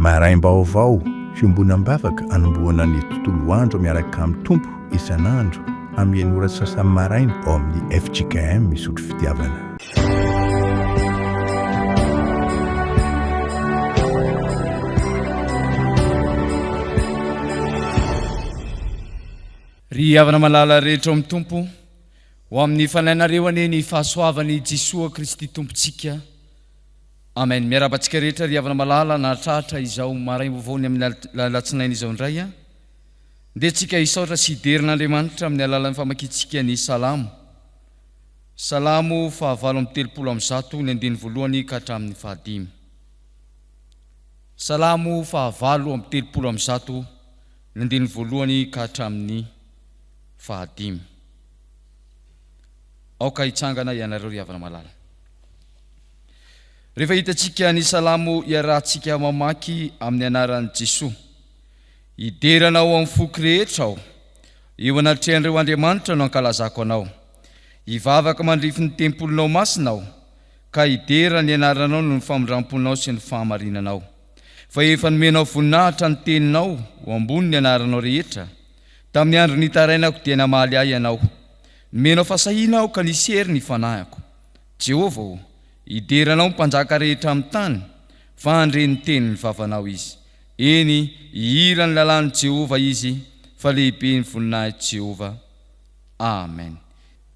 Maraim-baovao, fiombonam-bavaka anombohana ny tontolo andro miaraka amin'ny Tompo isan'andro amin'ny enina ora sy sasany maraina ao amin'ny fjkm Isotry Fitiavana. Ry havana malala rehetra ao amin'ny Tompo, ho amin'ny fanahinareo anie ny fahasoavan'i Jesoa Kristy Tompontsika. Amen. Miarahaba antsika rehetra ry havana malala nahatratra izao maraim-baovao ny amin'ny alatsinainy izao indray a. Ndeha tsika hisaotra sy hidera an'Andriamanitra amin'ny alalan'ny famakiantsika ny Salamo. Salamo fahavalo 133 ny andininy voalohany ka hatramin'ny fahadimy. Salamo fahavalo 133 ny andininy voalohany ka hatramin'ny fahadimy. Aoka hitsangana ianareo ry havana malala. Rehefa hitantsika ny salamo iarahantsika mamaky amin'ny anaran'i Jesoa. Hidera Anao amin'ny foko rehetra aho. Eo anatrehan'ireo andriamanitra no ankalazako Anao. Hivavaka mandrify ny tempolinao masina aho, ka hidera ny anaranao noho ny famindram-ponao sy ny fahamarinanao. Fa efa nomenao voninahitra ny teninao ho ambonin'ny anaranao rehetra. Tamin'ny andro nitarainako dia namaly ahy Ianao. Nomenao fahasahiana aho ka nisy hery ny fanahiko. Jehovah ô, hidera Anao ny mpanjaka rehetra amin'ny tany, fa handre ny tenin'ny vavanao izy. Eny, hihira ny lalàn'i Jehovah izy, fa lehibe ny voninahitr'i Jehovah. Amen.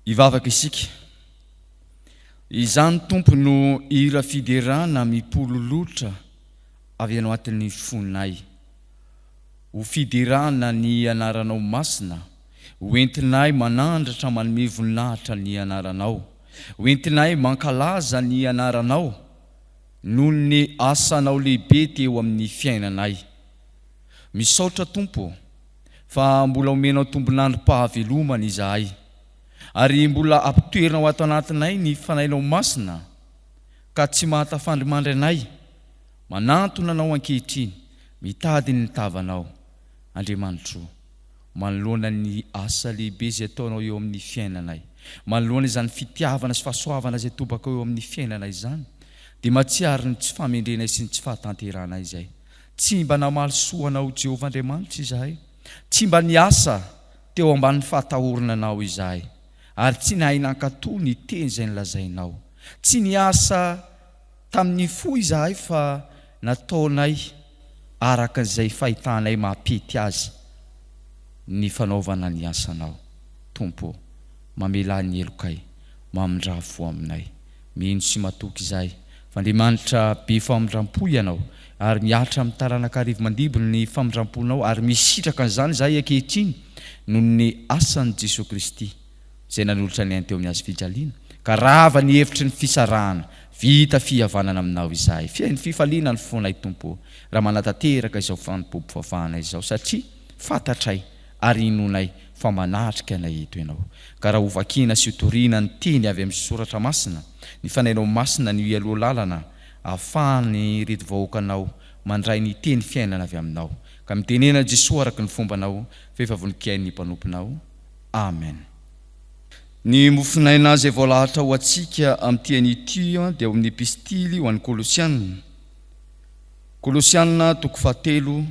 Hivavaka isika. Izany, Tompo, no hira fiderana mipololotra avy any anatin'ny fonay. Ho fiderana ny Anaranao masina, ho entinay manandratra manome voninahitra ny Anaranao, ho entinay mankalaza ny Anaranao noho ny asanao lehibe teo amin'ny fiainanay. Misaotra Tompo ô, fa mbola omenao tombon'androm-pahavelomana izahay, ary mbola ampitoerinao ato anatinay ny Fanahinao Masina, ka tsy mahatafandrimandry anay. Manantona Anao ankehitriny, mitady ny tavanao, Andriamanitro, manoloana ny asa lehibe izay ataonao eo amin'ny fiainanay, manoloana izany fitiavana sy fahasoavana izay tobakao eo amin'ny fiainanay izany, dia mahatsiaro ny tsy fahamendrenay sy ny tsy fahatanterahanay izay. Tsy mba namaly soa Anao, Jehovah Andriamanitra, izahay. Tsy mba niasa teo ambanin'ny fahatahorana Anao izahay, ary tsy nahay nankatò ny teny izay nolazainao. Tsy niasa. Tamin'ny fo izahay fa nataonay araka izay fahitanay mampety azy ny fanaovana ny asanao. Tompo ô, mamelà ny helokay, mamindrà fo aminay. Mino sy matoky izahay fa Andriamanitra be famindram-po Ianao ary mihatra amin'ny taranaka arivo-mandimby ny famindram-ponao ary misitraka an'izany izahay ankehitriny noho ny asan'i Jesoa Kristy. izay nanolotra ny ainy teo amin'ny hazo fijaliana, ka rava ny hevitry ny fisarahana, vita fihavanana aminao izahay. Feno fifaliana ny fonay Tompo ô, raha manatanteraka izao fanompoam-pivavahana izao, satria fantatray ary inoanay fa manatrika anay eto Ianao. Ka raha hovakiana sy hotoriana ny teny avy amin'ny Soratra Masina, ny Fanahinao Masina no hialoha lalana ahafahan'ireto vahoakanao mandray ny teny fiainana avy aminao. Ka mitenena Jesoa araka ny fombanao, fa efa vonon-kihaino ny mpanomponao. Amen. Ny mofonaina izay voalahatra ho antsika amin'ity anio ity dia ao amin'ny Epistily ho an'ny Kolosiana. Kolosiana toko fahatelo,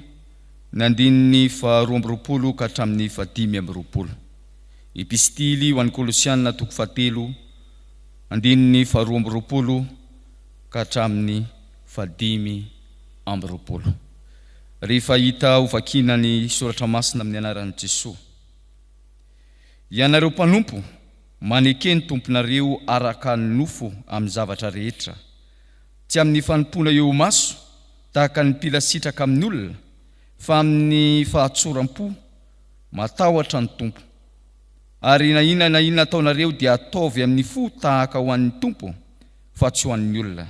ny andininy faharoa amby roapolo ka hatramin'ny fahadimy amby roapolo. Epistily ho an'ny Kolosiana toko fahatelo, andininy faharoa amby roapolo ka hatramin'ny fahadimy amby roapolo. Rehefa hita hovakiana ny soratra masina amin'ny anaran'i Jesoa. Ianareo mpanompo, maneke ny tomponareo araka ny nofo amin'ny zavatra rehetra, tsy amin'ny fanompoana eo imaso tahaka ny mpila sitraka amin'ny olona, fa amin'ny fahatsoram-po, matahotra ny Tompo. Ary na inona na inona ataonareo dia ataovy amin'ny fo tahaka ho an'ny Tompo, fa tsy ho an'ny olona,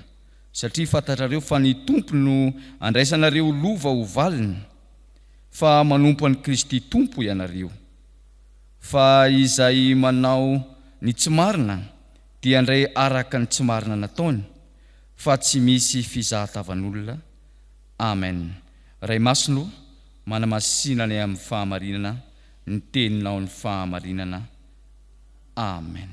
satria fantatrareo fa ny Tompo no andraisanareo lova ho valiny. Fa manompo an'i Kristy Tompo ianareo. Fa izay manao ny tsy marina dia handray araka ny tsy marina nataony, fa tsy misy fizahatavan'olona. Amen. Ray Masina o, manamasina anay amin'ny fahamarinana, ny Teninao ny fahamarinana. Amen.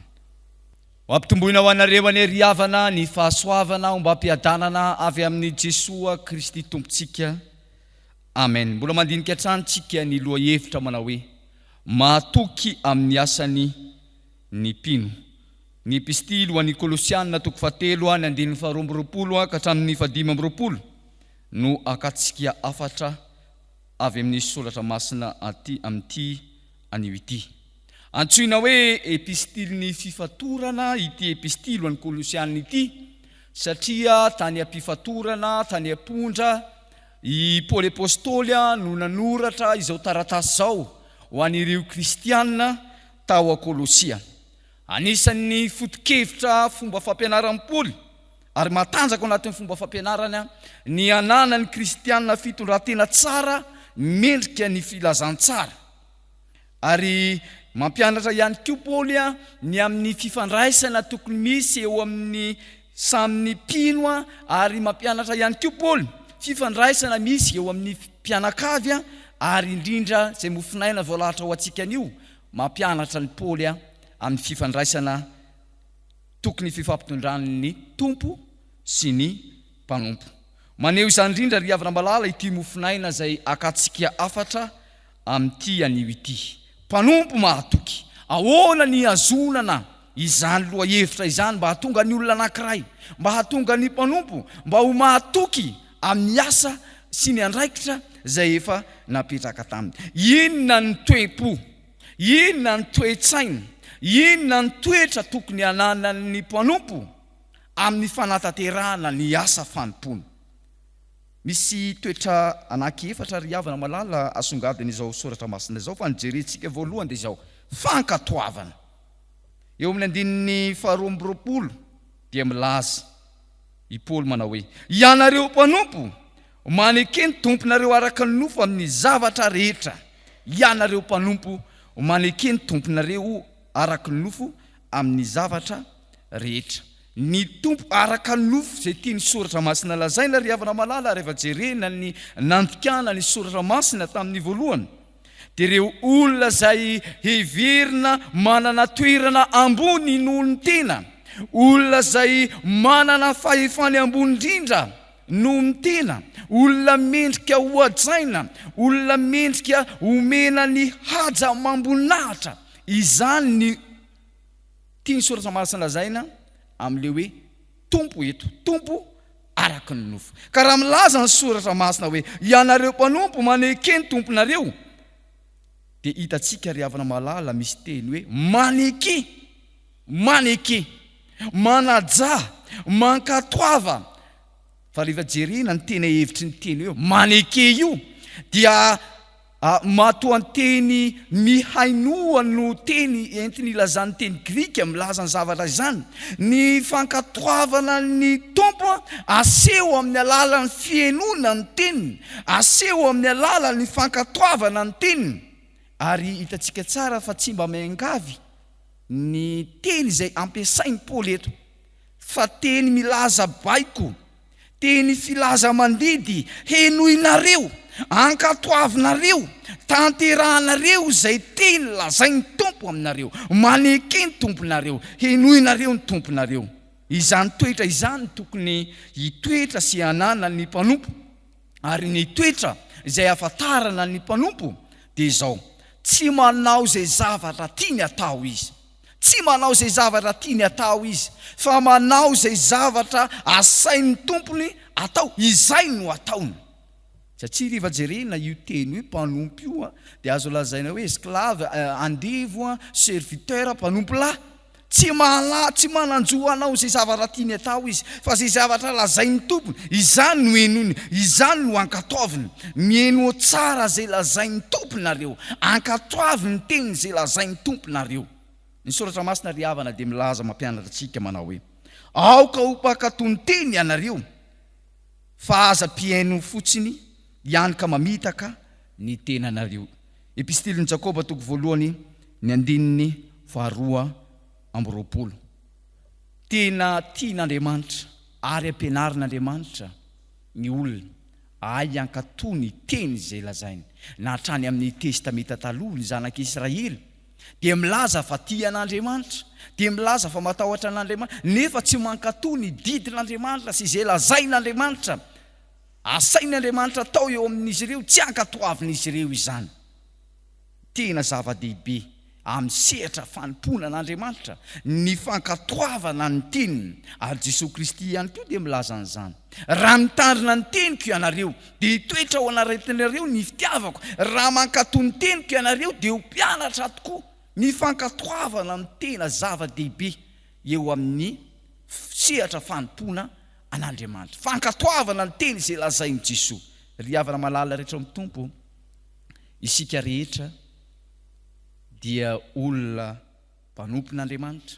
Ho ampitomboina ho anareo anie ry havana ny fahasoavana ombam-piadanana avy amin'i Jesoa Kristy Tompontsika. Amen. Mbola mandinika hatrany tsika ny lohahevitra manao hoe Mahatoky amin'ny asany ny mpino. Ny Epistily ho an'ny Kolosiana toko fahatelo ny andininy faharoa amby roapolo ka hatramin'ny fahadimy amby roapolo no akantsika hafatra avy amin'ny Soratra Masina aty amin'ity anio ity. Antsoina hoe Epistilin'ny Fifatorana ity Epistily ho an'ny Kolosiana ity satria tany am-pifatorana, tany am-ponja, i Paoly Apostoly no nanoratra izao taratasy izao ho an'ireo Kristiana tao Kolosia. Anisan'ny foto-kevitra fomba fampianaran'i Paoly, ary matanjaka ao anatin'ny fomba fampianarany, ny hananan'ny Kristiana fitondran-tena tsara mendrika ny filazantsara. Ary mampianatra ihany koa Paoly ny amin'ny fifandraisana tokony misy eo amin'ny samy mpino ary mampianatra ihany koa Paoly fifandraisana misy eo amin'ny mpianakavy ary indrindra izay mofonaina voalahatra ho antsika anio, mampianatra an'i Paoly amin'ny fifandraisana tokony fifampitondran'ny Tompo sy ny mpanompo. Maneho izany indrindra ry havana malala ity mofonaina izay akantsika hafatra amin'ity anio ity. Mpanompo mahatoky. Ahoana ny hihazonana izany lohahevitra izany mba hahatonga ny olona anankiray, mba hahatonga ny mpanompo mba ho mahatoky amin'ny asa sy ny andraikitra izay efa napetraka taminy? Inona ny toe-po? Inona ny toe-tsaina? Inona ny toetra tokony hananan'ny mpanompo amin'ny fanatanterahana ny asa fanompoana? Misy toetra anaky efatra ry havana malala asongadin'izao soratra masina izao fa ny jerentsika voalohany dia izao, fankatoavana. Eo amin'ny andininy faharoa amby roapolo dia milaza i Paoly manao hoe, Ianareo mpanompo, maneke ny tomponareo araka ny nofo amin'ny zavatra rehetra. Ianareo mpanompo, maneke ny tomponareo araka ny nofo amin'ny zavatra rehetra. Ny Tompo araka ny nofo, izay tian'ny Soratra Masina lazaina, ry havana malala, rehefa jerena ny nandikana ny Soratra Masina tamin'ny voalohany, dia ireo olona izay heverina manana toerana ambony noho ny tena, olona izay manana fahefany ambony indrindra noho ny tena, olona mendrika hohajaina, olona mendrika homena ny haja amam-boninahitra. Izany ny Tian'ny Soratra Masina lazaina amin'ilay hoe Tompo eto, Tompo araka ny nofo. Ka raha milaza ny Soratra Masina hoe ianareo mpanompo maneke ny Tomponareo, dia hitantsika ry havana malala misy teny hoe maneke, maneke, manajà, mankatoava. Fa rehefa jerena ny tena hevitry ny teny hoe maneke io dia Matoanteny mihainoa no teny entiny ilazan'ny teny grika milaza ny zavatra izany. Ny fankatoavana ny Tompo aseho amin'ny alalan'ny fihenoana ny teniny, aseho amin'ny alalan'ny fankatoavana ny teniny. Ary hitantsika tsara fa tsy mba miangavy ny teny izay ampiasain'i Paoly eto, fa teny milaza baiko. Teny filaza mandidy, henoinareo, ankatoavinareo, tanterahanareo izay teny lazain'ny Tompo aminareo, maneke ny Tomponareo, henoinareo ny Tomponareo. Izany toetra izany no tokony hitoetra sy hananan'ny mpanompo, ary ny toetra izay ahafantarana ny mpanompo dia izao, tsy manao izay zavatra tiany atao izy. Tsy manao izay zavatra tiany atao izy, fa manao izay zavatra asain'ny tompony atao, izay no ataony. Satria rehefa jerena io teny hoe mpanompo io dia azo lazaina hoe esclave, andevo, serviteur, mpanompo lahy. Tsy mahala, tsy manan-jo hanao izay zavatra tiany atao izy, fa izay zavatra lazain'ny tompony, izany no henoiny, izany no ankatoaviny. Mihenoa tsara izay lazain'ny Tomponareo, ankatoavy ny teny izay lazain'ny Tomponareo. Ny Soratra Masina ry havana dia milaza mampianatra antsika manao hoe, Aoka ho mpankatò ny teny ianareo, fa aza mpihaino fotsiny ihany ka mamitaka ny tenanareo. Epistilin'i Jakoba toko voalohany ny andininy faharoa amby roapolo. Tena tian'Andriamanitra ary ampianarin'Andriamanitra ny olona ahay hankatò ny teny izay lazainy. Na hatrany amin'ny Testamenta Taloha, ny zanak'Israely. Dia milaza fa tia an'Andriamanitra, dia milaza fa matahotra an'Andriamanitra, nefa tsy mankatò ny didin'Andriamanitra sy izay lazain'Andriamanitra, asain'Andriamanitra atao eo amin'izy ireo, tsy ankatoavin'izy ireo izany. Tena zava-dehibe amin'ny sehatra fanompoana an'Andriamanitra ny fankatoavana ny Teniny, ary Jesoa Kristy ihany koa dia milaza an'izany, Raha mitandrina ny Teniko ianareo, dia hitoetra ao anatinareo ny fitiavako, raha mankatò ny Teniko ianareo, dia ho mpianatra tokoa. Ny fankatoavana no tena zava-dehibe eo amin'ny sehatra fanompoana an'Andriamanitra. Fankatoavana ny Teny izay lazain'i Jesoa. Ry havana malala rehetra ao amin'ny Tompo, Isika rehetra dia olona mpanompon'Andriamanitra,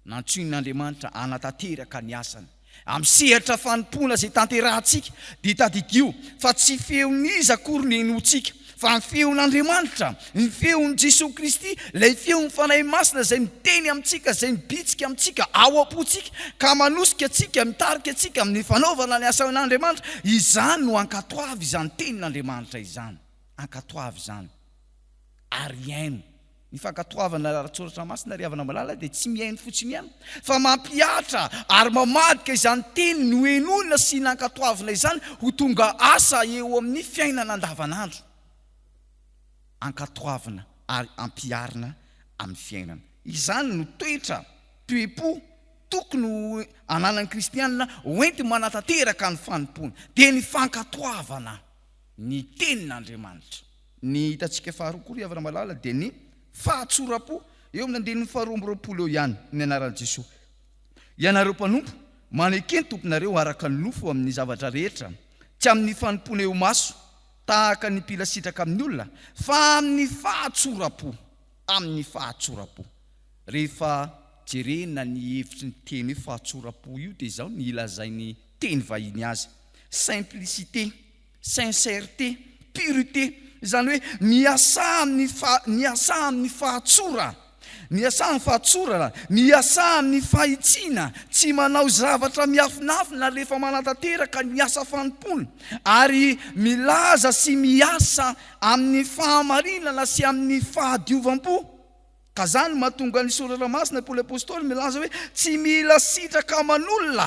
nantsoin'Andriamanitra hanatanteraka ny asany. Amin'ny sehatra fanompoana izay tanterahantsika, dia tadidio fa tsy feon'iza akory no henointsika, fa ny feon'Andriamanitra, ny feon'i Jesoa Kristy, ilay feon'ny Fanahy Masina izay miteny amintsika, izay mibitsika amintsika ao am-pontsika, ka manosika antsika, mitarika antsika amin'ny fanaovana ny asan'Andriamanitra. Izany no ankatoavy izany tenin'Andriamanitra izany. Ankatoavy izany ary hihaino. Ny fankatoavana ara-tsoratra masina ry havana malala dia tsy mihaino fotsiny ihany fa mampihatra ary mamadika izany teny nohenoina sy nankatoavina izany ho tonga asa eo amin'ny fiainana andavanandro. Ankatoavina ary ampiharina amin'ny fiainana. Izany no toetra, toe-po tokony ho ananan'ny kristiana hoenti-manatanteraka ny fanompoana, dia ny fankatoavana. ny Tenin'Andriamanitra. Ny hitantsika faharoa koa ry havana malala dia ny fahatsoram-po. Eo amin'ny andininy faharoa 22 eo ihany, ny anaran'i Jesoa. Ianareo mpanompo, maneke ny tomponareo araka ny nofo amin'ny zavatra rehetra, tsy amin'ny fanompoana eo imaso, tahaka ny mpila sitraka amin'ny olona, fa amin'ny fahatsoram-po. Amin'ny fahatsoram-po. Rehefa jerena ny hevitry ny teny hoe fahatsoram-po io dia izao ny ilazain'ny teny vahiny azy, simplicité, sincèreté, pureté, izany hoe miasà amin'ny fa, miasà amin'ny fahatsora, miasà amin'ny fahatsorana, miasà amin'ny fahitsiana, tsy manao zavatra miafinafina rehefa manatanteraka ny asa fanompoana, ary milaza sy miasa amin'ny fahamarinana sy amin'ny fahadiovam-po. Ka zany no mahatonga ny Soratra Masina, Paoly Apostoly milaza hoe tsy mila sitraka aman'olona,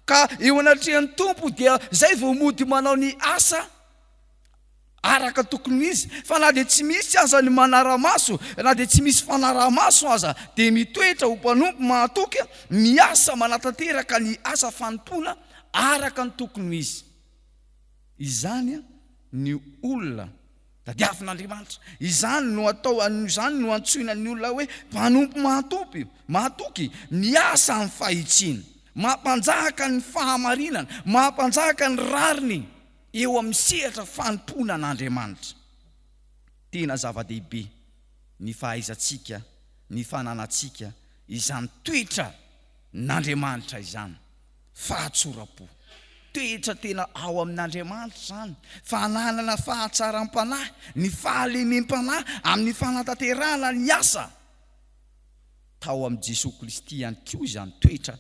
ka eo anatrehan'ny Tompo dia zay vao mody manao ny asa araka tokony izy, fa na dia tsy misy aza ny manara-maso, na dia tsy misy fanaraha-maso aza, dia mitoetra ho mpanompo mahatoky, miasa manatanteraka ny asa fanompoana araka ny tokony ho izy. Izany ny olona Tadiavin'Andriamanitra. Izany no atao, izany no antsoina ny olona hoe mpanompo mahatoky, mahatoky, miasa amin'ny fahitsiana, mampanjaka ny fahamarinana, mampanjaka ny rariny eo amin'ny sehatra fanompoana an'Andriamanitra. Tena zava-dehibe ny fahaizantsika, ny fananantsika izany toetra n'Andriamanitra izany. Fahatsoram-po. Toetra tena ao amin'Andriamanitra izany, fananana fahatsaram-panahy, ny fahalemem-panahy amin'ny fanatanterahana ny asa. Tao amin'i Jesoa Kristy ihany koa izany toetra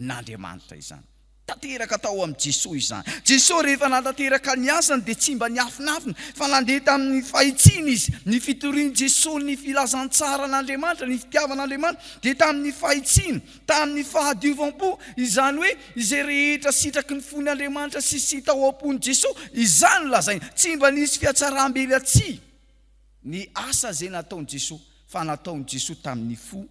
n'Andriamanitra izany. Tanteraka tao amin'i Jesoa izany. Jesoa rehefa nanatanteraka ny asany dia tsy mba niafinafina fa nandeha tamin'ny fahitsiana izy. Ny fitorian'i Jesoa ny filazantsaran'Andriamanitra, ny fitiavan'Andriamanitra dia tamin'ny fahitsiana. Tamin'ny fahadiovam-po, izany hoe izay rehetra sitraky ny fon' Andriamanitra sy sy tao am-pon'i Jesoa, izany no lazainy. Tsy mba nisy fihatsaram-belatsihy ny asa izay nataon'i Jesoa, fa nataon'i Jesoa tamin'ny fo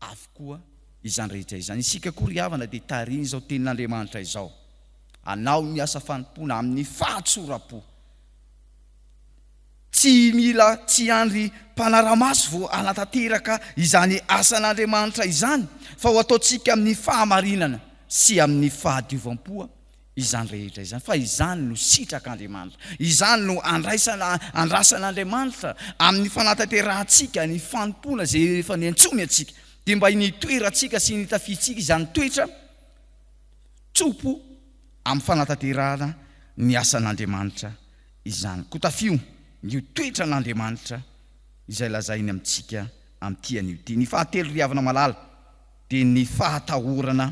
avokoa izany rehetra izany. Isika koa ry havana dia tarihin'izao tenin'Andriamanitra izao, Hanao ny asa fanompoana amin'ny fahatsoram-po. Tsy mila tsy andry mpanara-maso vao hanatanteraka izany asan'Andriamanitra izany, fa ho ataontsika amin'ny fahamarinana sy amin'ny fahadiovam-po izany rehetra izany, fa izany no sitrak'Andriamanitra, izany no andraisana, andrasan'Andriamanitra amin'ny fanatanterahantsika ny fanompoana izay efa niantsoany antsika, dia mba nitoerantsika sy nitafiantsika izany toetra tso-po amin'ny fanatanterahana ny asan'Andriamanitra izany. Koa tafio ny ho toetran'Andriamanitra izay lazainy amintsika amin'ity anio ity. Ny fahatelo ry havana malala dia ny fahatahorana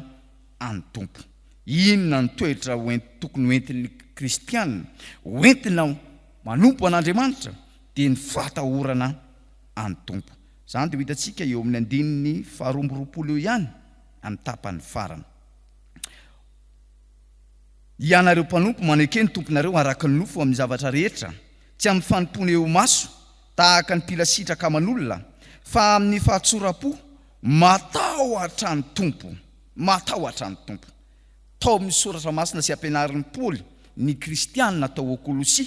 an'ny Tompo. Inona no toetra tokony ho entin'ny kristiana ho entina manompo an'Andriamanitra? Dia ny fahatahorana an'ny Tompo. Izany dia ho hitantsika eo amin'ny andininy faharoa amby 20 eo ihany, amin'ny tapany farany. Ianareo mpanompo, maneke ny tomponareo araka ny nofo amin'ny zavatra rehetra, tsy amin'ny fanompoana eo imaso, tahaka ny mpila sitraka aman'olona, fa amin'ny fahatsoram-po, matahotra ny Tompo. Matahotra ny Tompo. Tao amin'ny Soratra Masina sy ampianarin'i Paoly ny Kristianina tao Kolosia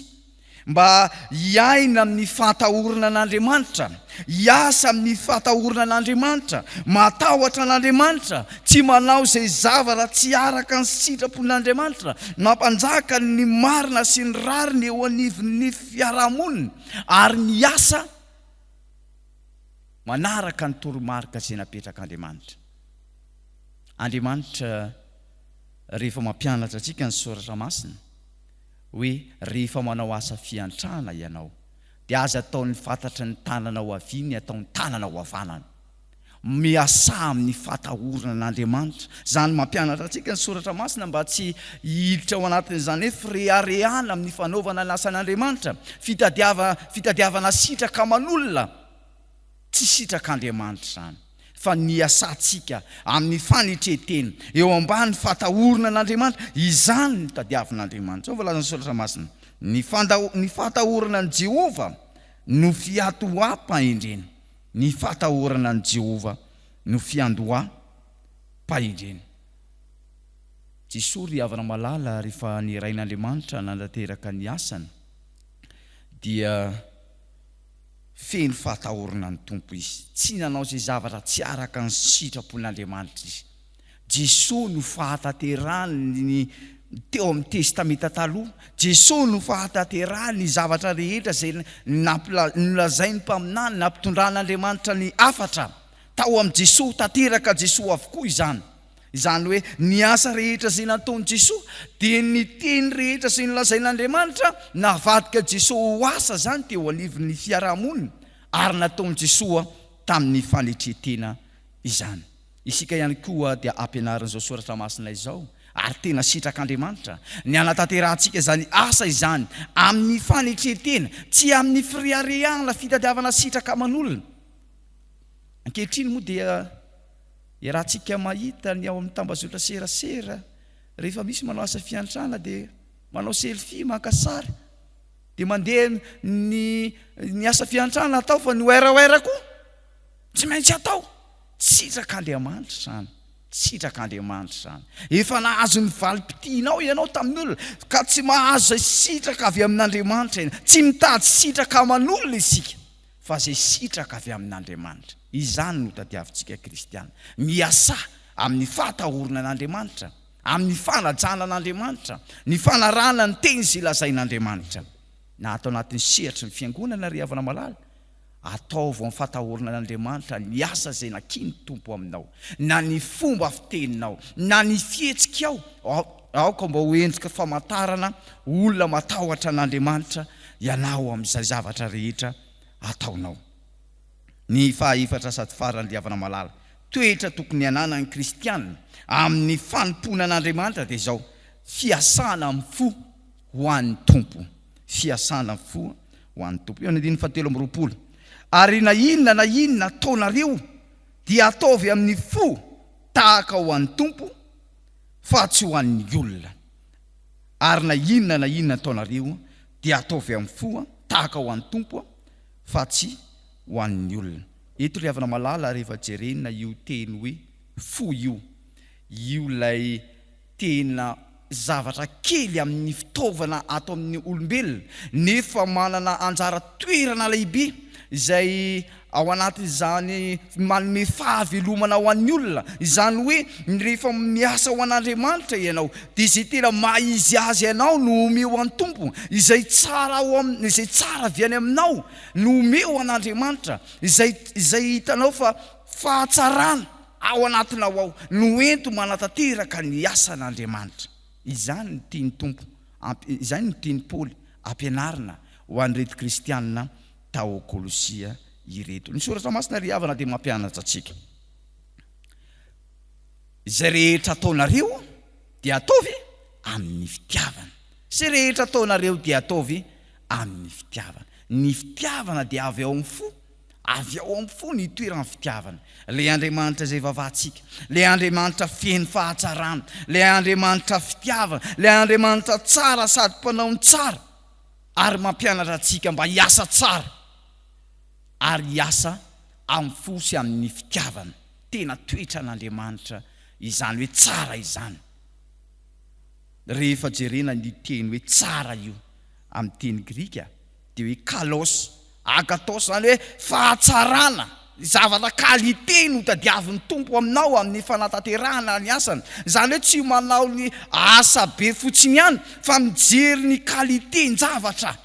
mba hiaina amin'ny fahatahorana an'Andriamanitra, hiasa amin'ny fahatahorana an'Andriamanitra, matahotra an'Andriamanitra, tsy manao izay zavatra tsy araka ny sitrapon'Andriamanitra, mampanjaka ny marina sy ny rariny eo anivon'ny fiarahamonina, ary miasa manaraka ny toromarika izay napetrak'Andriamanitra. Andriamanitra rehefa mampianatra antsika ny Soratra Masina hoe rehefa manao asa fiantrana ianao dia aza ataon'ny fantatry ny tananao havia ny ataon'ny tananao havanana. Miasà amin'ny fatahorana an'Andriamanitra. Izany mampianatra antsika ny Soratra Masina mba tsy hiditra ao anatin'izany hoe fireharehana amin'ny fanaovana ny asan'Andriamanitra, fitadiava fitadiavana sitraka aman'olona. Tsy sitrak'Andriamanitra izany, fa ny hiasantsika amin'ny fanetren-tena eo ambany fahatahorana an'Andriamanitra, izany no tadiavin'Andriamanitra. Izao no voalazan'ny Soratra Masina, Ny fanda ny fahatahorana an'i Jehovah no fiatoham-pahendrena. Ny fahatahorana an'i Jehovah no fiandoham-pahendrena. Jesoa ry havana malala rehefa nirahin'Andriamanitra nanateraka ny asany dia Feno fahatahorana ny Tompo izy. Tsy nanao izay zavatra tsy araka ny sitrapon'Andriamanitra izy. Jesoa no fahatanterahany ny teo amin'ny Testamenta Taloha. Jesoa no fahatanterahany ny zavatra rehetra izay nolazain'ny mpaminany, nampitondran'Andriamanitra ny hafatra. Tao amin'i Jesoa, tanteraka Jesoa avokoa izany. Izany hoe ny asa rehetra izay nataon'i Jesoa dia ny teny rehetra izay nolazain'Andriamanitra navadika Jesoa ho asa izany teo anivon'ny fiaraha-monina ary nataon'i Jesoa tamin'ny fanetren-tena izany. Isika ihany koa dia ampianarin'izao soratra masina izao ary tena sitrak'Andriamanitra ny hanatanterahantsika izany asa izany amin'ny fanetren-tena, tsy amin'ny fireharehana fitadiavana sitraka aman'olona. Ankehitriny moa dia Iarahantsika mahita ny ao amin'ny tambazotra serasera rehefa misy manao asa fiantrana dia manao selfie, maka sary dia mandeha ny ny asa fiantrana atao fa ny werawera koa tsy maintsy atao. Sitrak'Andriamanitra izany, sitrak'Andriamanitra izany. Efa nahazo ny valim-pitianao ianao tamin'ny olona ka tsy mahazo izay sitraka avy amin'Andriamanitra ianao. Tsy mitady sitraka aman'olona isika. fa izay sitraka avy amin'Andriamanitra. Izany no tadiavintsika kristiana. Miasà amin'ny fahatahorana an'Andriamanitra, amin'ny fanajana an'Andriamanitra, ny fanarahana ny teny izay lazain'Andriamanitra. Na ato anatin'ny sehatry ny fiangonana ry havana malala, ataovy amin'ny fahatahorana an'Andriamanitra ny asa izay nakian'ny Tompo aminao, na ny fomba fiteninao, na ny fihetsikao, aoka mba ho endrika famantarana olona matahotra an'Andriamanitra ianao amin'izay zavatra rehetra ataonao. Ny fahaefatra sady farany ry havana malala, toetra tokony hananan'ny kristiana amin'ny fanompoana an'Andriamanitra dia izao, fiasana amin'ny fo ho an'ny Tompo. Fiasana amin'ny fo ho an'ny Tompo. Eo amin'ny andininy fahatelo amby 20. Ary na inona na inona ataonareo dia ataovy amin'ny fo tahaka ho an'ny Tompo fa tsy ho an'ny olona. Ary na inona na inona ataonareo dia ataovy amin'ny fo tahaka ho an'ny Tompo fa tsy ho an'ny olona. Eto ry havana malala rehefa jerena io teny hoe fo io, io ilay tena zavatra kely amin'ny fitaovana ato amin'ny olombelona nefa manana anjara toerana lehibe izay ao anatin'izany manome fahavelomana ho an'ny olona, izany hoe rehefa miasa ho an'Andriamanitra ianao dia izay tena maha izy azy anao no omeo an'ny Tompo, izay tsara ao am, izay tsara avy any aminao no omeo an'Andriamanitra, izay izay hitanao fa fahatsarana ao anatinao ao no ento manatanteraka ny asan'Andriamanitra. Izany no tian'ny Tompo amp, izany no tian'i Paoly ampianarina ho an'ireto kristiana tao Kolosia ireto. Ny Soratra Masina ry havana dia mampianatra antsika, Izay rehetra ataonareo dia ataovy amin'ny fitiavana. Izay rehetra ataonareo dia ataovy amin'ny fitiavana. Ny fitiavana dia avy ao amin'ny fo. Avy ao amin'ny fo ny itoeran'ny fitiavana. Ilay Andriamanitra izay vavahantsika, ilay Andriamanitra feno fahatsarana, ilay Andriamanitra fitiavana, ilay Andriamanitra tsara sady mpanao ny tsara ary mampianatra antsika mba hiasa tsara ary hiasa amin'ny fo sy amin'ny fitiavana. Tena toetran'Andriamanitra izany hoe tsara izany. Rehefa jerena ny teny hoe tsara io amin'ny teny grika dia hoe kalos, agathos, izany hoe fahatsarana, zavatra qualité no tadiavin'ny Tompo aminao amin'ny fanatanterahana ny asany. Izany hoe tsy manao ny asa be fotsiny ihany fa mijery ny qualité-n-javatra,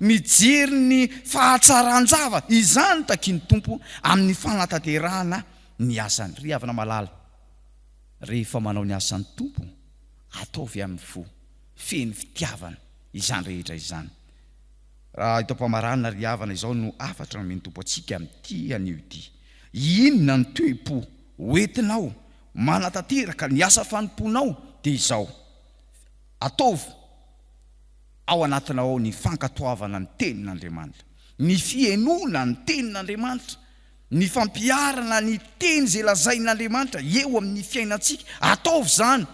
mijery ny fahatsaran-javatra. Izany no takian'ny Tompo amin'ny fanatanterahana ny asany. Ry havana malala, rehefa manao ny asan'ny Tompo, ataovy amin'ny fo feno fitiavana izany rehetra izany. Raha eto am-pamaranana ry havana, izao no hafatra nomen'ny Tompo antsika amin'ity anio ity, Inona ny toe-po hoentinao manatanteraka ny asa fanompoanao? Dia izao, ataovy ao anatinao ao ny fankatoavana ny Tenin'Andriamanitra, ny fihenoana ny Tenin'Andriamanitra, Ny fampiharana ny teny izay lazain'Andriamanitra eo amin'ny fiainantsika. Ataovy izany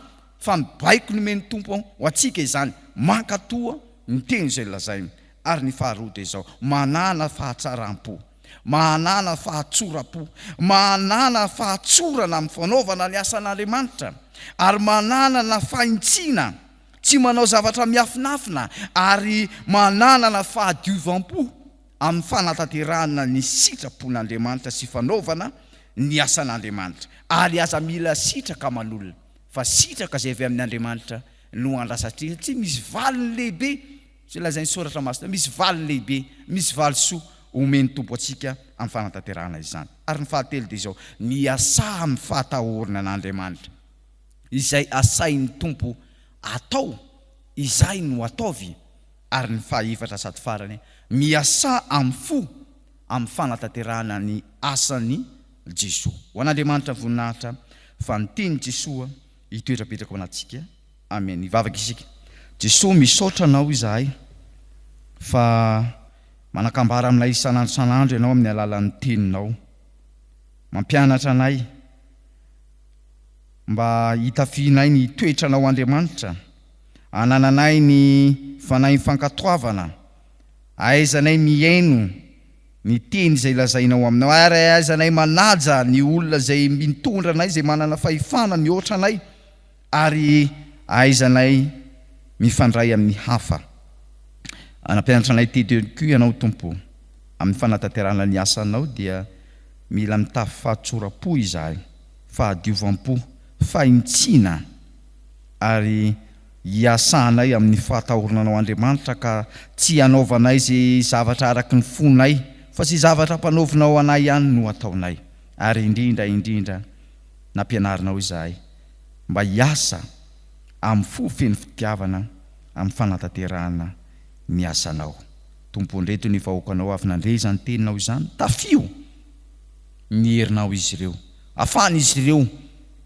fa ny baiko nomen'ny Tompo ho antsika izany. Mankatoa ny teny izay lazainy. Ary ny faharoa dia izao, manàna fahatsaram-po, manàna fahatsoram-po, manàna fahatsorana amin'ny fanaovana ny asan'Andriamanitra, ary manànana fahintsiana, tsy manao zavatra miafinafina, ary manànana fahadiovam-po. amin'ny fanatanterahana ny sitrapon'Andriamanitra sy fanaovana ny asan'Andriamanitra, ary aza mila sitraka aman'olona, fa sitraka izay avy amin' Andriamanitra no andrasantsika, satria misy valiny lehibe, izay lazain'ny Soratra Masina, misy valiny lehibe, misy valisoa omen'ny Tompo antsika amin'ny fanatanterahana izany. Ary ny fahatelo dia izao, miasà amin'ny fahatahorana an'Andriamanitra, izay asain'ny Tompo atao, izay no ataovy, Ary ny fahaefatra sady farany, miasà amin'ny fo amin'ny fanatanterahana ny asan'i Jesoa. Ho an'Andriamanitra ny voninahitra fa ny tenin'i Jesoa hitoetra betsaka ao anatintsika. Amen. Hivavaka isika. Jesoa misaotra Anao izahay fa manakambara aminay isan'andro isan'andro Ianao amin'ny alalan'ny teninao. Mampianatra anay mba hitafianay ny toetranao Andriamanitra. Anananay ny fanahin'ny fankatoavana, ahaizanay mihaino ny teny izay lazainao aminao, ary ahaizanay manaja ny olona izay mitondra anay, izay manana fahefana mihoatra anay, ary ahaizanay mifandray amin'ny hafa. Nampianatra anay teto ihany koa Ianao Tompo, amin'ny fanatanterahana ny asanao dia mila mitafy fahatsoram-po izahay, fahadiovam-po, fahintsiana, ary hiasanay amin'ny fahatahorana Anao Andriamanitra ka tsy hanaovanay izay zavatra araky ny fonay fa izay zavatra ampanaovinao anay ihany no ataonay ary indrindra indrindra nampianarinao izahay mba hiasa amin'ny fo feno fitiavana amin'ny fanatanterahana ny asanao Tompo ndreto ny vahoakanao avy nandre izany teninao izany tafio ny herinao izy ireo Afahan'izy ireo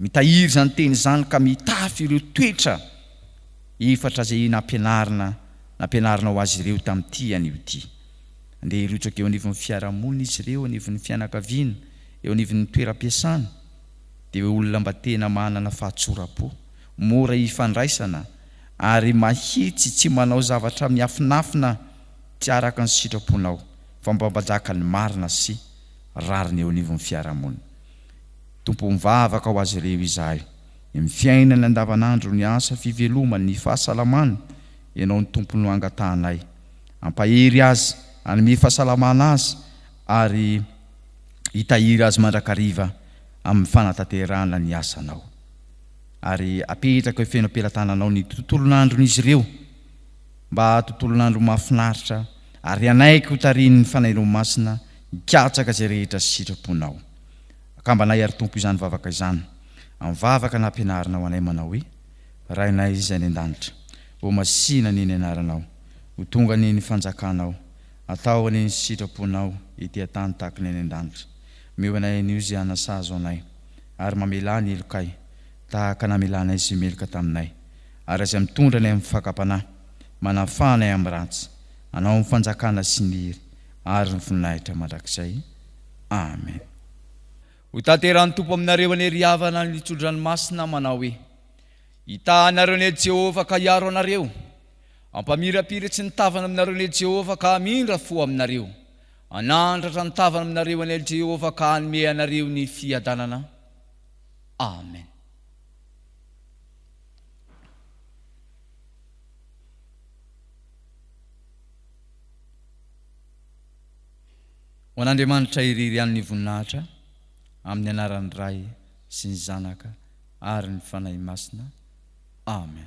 mitahiry izany teny izany ka mitafy ireo toetra efatra izay nampianarina nampianarina ho azy ireo tamin'ity anio ity. Andeha hirotsaka eo anivon'ny fiarahamonina izy ireo, anivon'ny fianakaviana, eo anivon'ny toeram-piasana, dia hoe olona mba tena manana fahatsoram-po, mora ifandraisana ary mahitsy, tsy manao zavatra miafinafina tsy araka ny sitraponao, fa mba mpanjaka ny marina sy rariny eo anivon'ny fiarahamonina. Tompo mivavaka ho azy ireo izahay. Ny fiainany andavanandro, ny asa fivelomany, ny fahasalamany, Ianao ny Tompo no angatahanay. Ampahery azy, hanome fahasalamana azy ary hitahiry azy mandrakariva amin'ny fanatanterahana ny asanao. Ary apetraka eo feno am-pelatananao ny tontolon'andron'izy ireo. Mba tontolon'andro mahafinaritra ary hanaiky ho tarihin'ny Fanahinao Masina hikatsaka izay rehetra sitraponao. Akambanay àry Tompo izany vavaka izany amin'ny vavaka nampianarinao anay manao hoe, Rainay izay any an-danitra, ho masina anie ny anaranao, ho tonga anie ny fanjakanao, atao anie ny sitraponao ety an-tany tahaka ny any an-danitra. Omeo anay anio izay hanasazo anay, ary mamelà ny helokay, tahaka namelanay izay meloka taminay. Ary aza mitondra anay amin'ny fakam-panahy, manafaha anay amin'ny ratsy, Anao ny fanjakana sy ny hery ary ny voninahitra mandrakizay. Amen. Ho tanterahan'ny Tompo aminareo anie ry havana ny tsodranomasina manao hoe, Hitaha anareo anie Jehovah ka hiaro anareo. Hampamirapiratsy ny tavany aminareo anie Jehovah ka hamindra fo aminareo. Hanandratra ny tavany aminareo anie Jehovah ka hanome anareo ny fiadanana. Amen. Ho an'Andriamanitra irery ihany ny voninahitra, amin'ny anaran'ny Ray sy ny Zanaka ary ny Fanahy Masina. Amen.